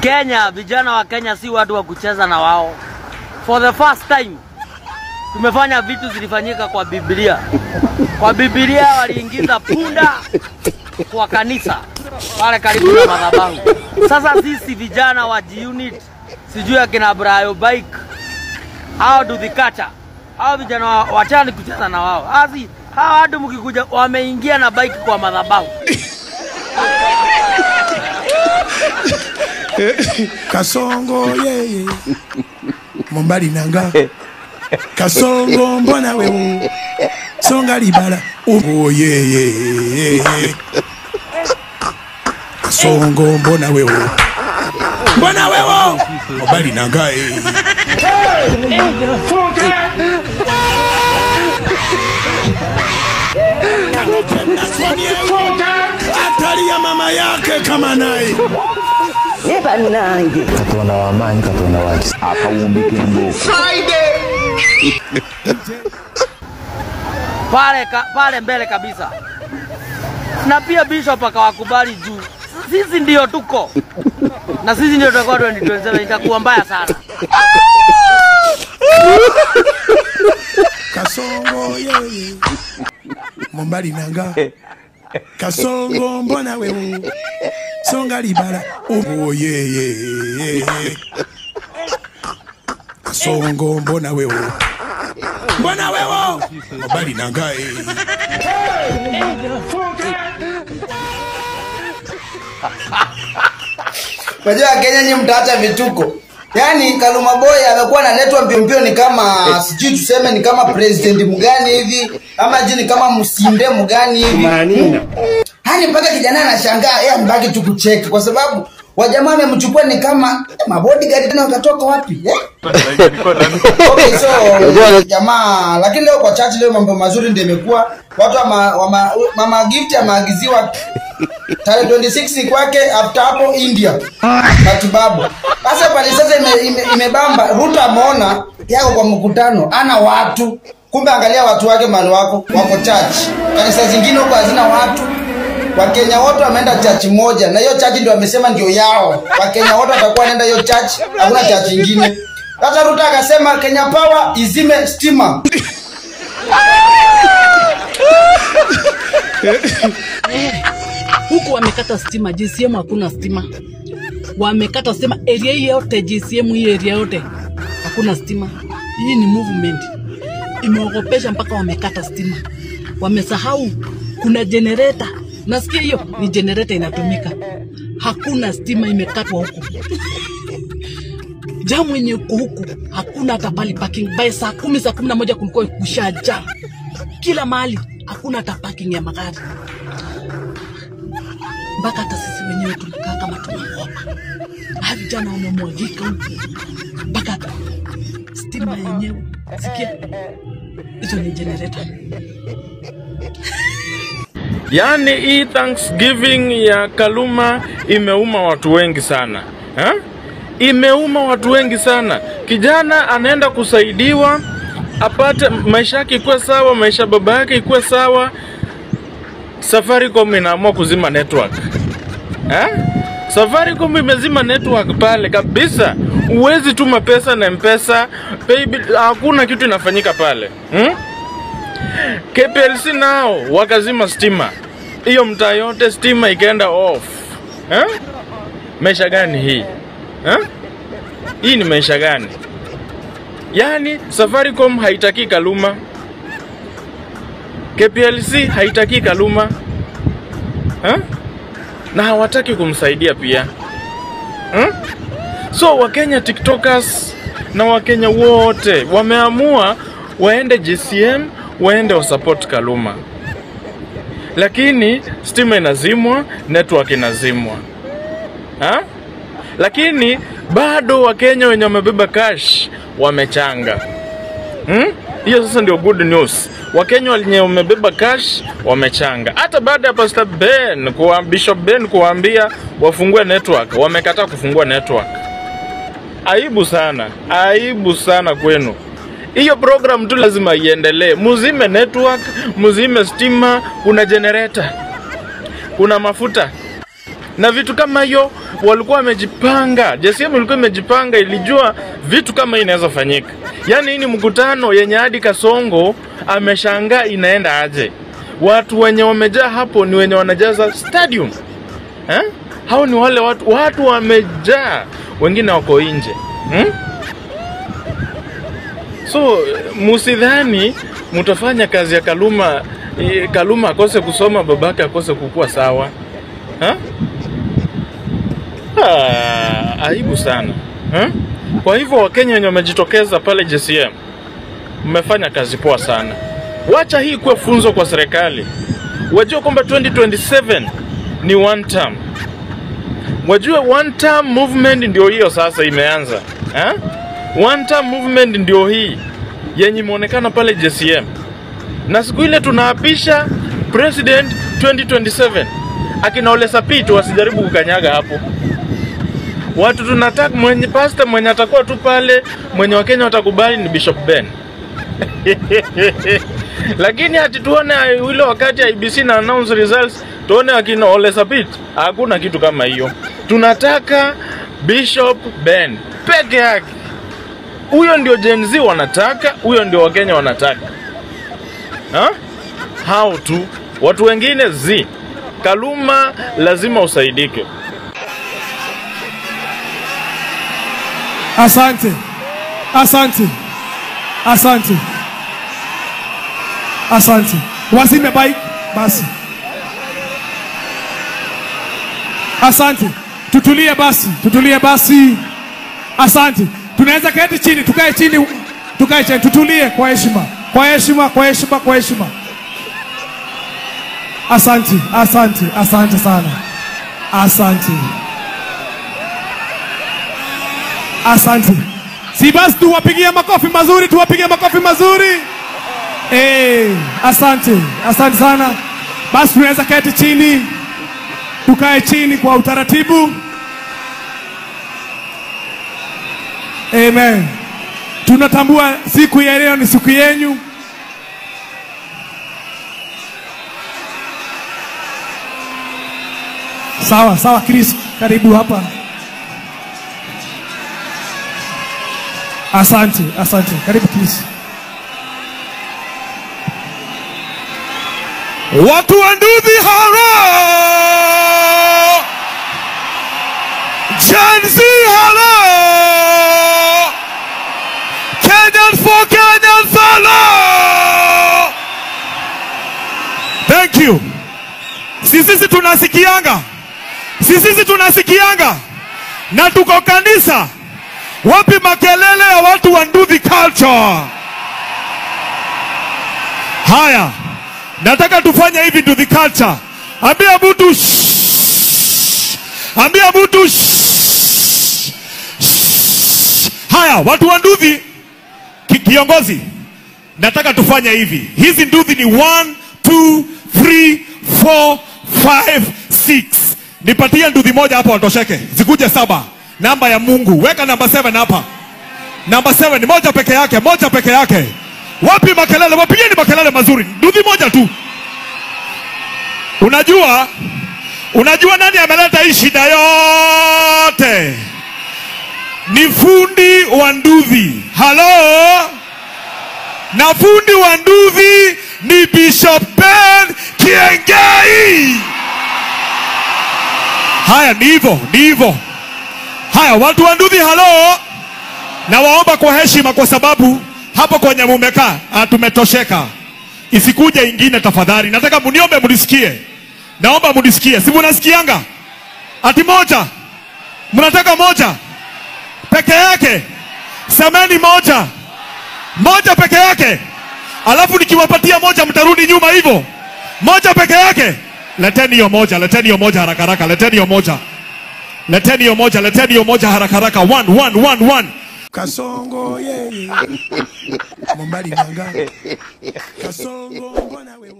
Kenya, vijana wa Kenya si watu wa kucheza na wao. For the first time tumefanya vitu zilifanyika kwa Biblia. Kwa Biblia waliingiza punda kwa kanisa pale karibu na madhabahu. Sasa sisi vijana wa G-Unit, sijui akina Brayo Bike, hao do the culture. Hao vijana wachana kucheza na wao. Asi hao watu mkikuja wameingia na bike kwa madhabahu. Kasongo yeye Mombali nanga Kasongo mbona wewe songa libala oh yeye Kasongo mbona wewe mbona wewe Mombali nanga Atari ya mama yake kama naye Nange Katonda wa maanyi, Katonda wa kisa akawumbika embuufu Friday pale mbele kabisa. Na pia Bishop akawakubali juu sisi ndio tuko na sisi ndio tutakuwa 2027. Itakuwa mbaya sana. Kasongo yeye Mombali nanga Kasongo mbona wewe songa libala oh yeye Kasongo mbona wewe mbona wewe Mombali nanga. Unajua Kenya nyinyi mtaacha vituko. Yaani Kaluma Boy amekuwa analetwa mbio mbio, ni kama sijui tuseme ni kama president mgani hivi ama jini kama msinde mgani hivi. Yaani mpaka kijana anashangaa, yeye ambaki tu kucheka kwa sababu wajamaa wamemchukua ni kama mabodyguard tena wakatoka wapi? Okay, so jamaa, lakini leo kwa church leo mambo mazuri ndio imekuwa. Watu wa mama Gift ameagiziwa tarehe 26 kwake, after hapo India matibabu. Sasa pale sasa imebamba Ruto ameona yako kwa mkutano ana watu, kumbe angalia watu wake mahali wako church. Kanisa zingine huko hazina watu. Wakenya wote wameenda church moja na hiyo church ndio wamesema ndio yao. Wakenya wote watakuwa wanaenda hiyo church, hakuna church nyingine. Sasa Ruto akasema Kenya Power izime stima. Huku wamekata stima, GCM hakuna stima. Wamekata stima area yote, GCM hii area yote hakuna stima. Hii ni movement imeogopesha mpaka wamekata stima. Wamesahau kuna generator. Nasikia hiyo ni generator inatumika. Hakuna stima, imekatwa huku. Jamu yenye uko huku hakuna hata pali parking. By saa 10 saa 11 kulikuwa kushajaa kila mahali, hakuna hata parking ya magari. Mpaka hata sisi wenyewe tunakaa kama tunaogopa. Hawa vijana wamemwagika huku mpaka hata stima yenyewe. Sikia, hizo ni generator. Yaani hii Thanksgiving ya Kaluma imeuma watu wengi sana. Ha? Imeuma watu wengi sana. Kijana anaenda kusaidiwa apate maisha yake ikuwe sawa, maisha baba yake ikuwe sawa. Safaricom inaamua kuzima network. Ha? Safaricom imezima network pale kabisa. Uwezi tuma pesa na M-Pesa, paybill, hakuna kitu inafanyika pale. KPLC nao wakazima stima. Hiyo mtaa yote stima ikaenda off. Maisha gani hii? Hii ni maisha gani? Yaani Safaricom haitaki Kaluma, KPLC haitaki Kaluma, na hawataki kumsaidia pia. So Wakenya TikTokers na Wakenya wote wameamua waende GCM, waende wasupport Kaluma. Lakini stima inazimwa, network inazimwa. Lakini bado Wakenya wenye wamebeba cash wamechanga. Hiyo sasa ndio good news. Wakenya wenye wamebeba cash wamechanga. Hata baada ya Pastor Ben, kwa Bishop Ben kuambia wafungue network, wamekataa kufungua network. Aibu sana, aibu sana kwenu. Hiyo program tu lazima iendelee. Muzime network, muzime stima, kuna generator, kuna mafuta na vitu kama hiyo. Walikuwa wamejipanga. JCM ilikuwa imejipanga, ilijua vitu kama hii inaweza fanyika. Yaani hii ni mkutano yenye hadi Kasongo ameshangaa inaenda aje. Watu wenye wamejaa hapo ni wenye wanajaza stadium. Eh? Hao ni wale watu wamejaa, wengine wako nje. So musidhani mtafanya kazi ya Kaluma, Kaluma akose kusoma, babake akose kukua sawa. Ha? Aibu sana. Kwa hivyo Wakenya wenye wamejitokeza pale JCM, mmefanya kazi poa sana. Wacha hii kuwa funzo kwa serikali. Wajue kwamba 2027 ni one term. Wajue one term movement ndio hiyo sasa imeanza. One term movement ndio hii yenye imeonekana pale JCM. Na siku ile tunaapisha president 2027. Akina Ole Sapit wasijaribu kukanyaga hapo. Watu tunataka mwenye pastor mwenye atakuwa tu pale, mwenye Wakenya watakubali ni Bishop Ben. Lakini ati tuone ile wakati IBC na announce results, tuone akina Ole Sapit, hakuna kitu kama hiyo. Tunataka Bishop Ben peke yake. Huyo ndio Gen Z wanataka, huyo ndio Wakenya wanataka. Hao tu. Watu wengine Z. Kaluma lazima usaidike. Asante. Asante. Asante. Asante. Wazime bike basi. Asante. Tutulie basi. Tutulie basi. Asante. Tunaweza keti chini, tukae chini, tukae chini, tutulie kwa heshima. Kwa heshima, kwa heshima, kwa heshima. Asante, asante, asante sana. Asante. Asante. Si basi tuwapigie makofi mazuri, tuwapigie makofi mazuri. Asante, asante sana. Basi tunaweza keti chini. Tukae chini kwa utaratibu. Amen. Tunatambua siku ya leo ni siku yenu. Sawa, sawa Chris, karibu hapa. Asante, asante. Karibu Chris. Watu wa Nduthi haro! Gen Z haro! Kenyan for Kenyans haro! Thank you. Sisi tunasikianga. Sisi tunasikianga. Na tuko kanisa. Wapi makelele ya watu wa Nduthi culture? Haya. Nataka tufanye hivi Nduthi culture. Ambia mtu shh. Ambia mtu shh. Haya, watu wa Nduthi, kiongozi. Nataka tufanye hivi. Hizi Nduthi ni 1 2 3 4 5 6. Nipatie Nduthi moja hapo watosheke. Zikuje 7. Namba ya Mungu. Weka namba 7 hapa. Namba 7 moja peke yake, moja peke yake. Wapi makelele? Wapigeni makelele mazuri. Nduthi moja tu. Unajua nani ameleta hii shida yote? Ni fundi wa Nduthi. Hello? Na fundi wa Nduthi ni Bishop Ben Kiengei. Haya, ni hivyo, ni hivyo. Haya, watu wa Nduthi, hello? Na waomba kwa heshima kwa sababu hapo kwenye mumekaa tumetosheka. Isikuje ingine tafadhali. Nataka muniombe munisikie. Naomba munisikie. Si munasikianga? Ati moja. Mnataka moja peke yake. Semeni moja. Moja peke yake. Alafu nikiwapatia moja mtarudi nyuma hivyo. Moja peke yake. Leteni hiyo moja, leteni hiyo moja haraka haraka, leteni hiyo moja. Leteni hiyo moja, leteni hiyo moja haraka haraka. 1 1 1 1. Kasongo yeye. Mombali manga. Kasongo mbona wewe.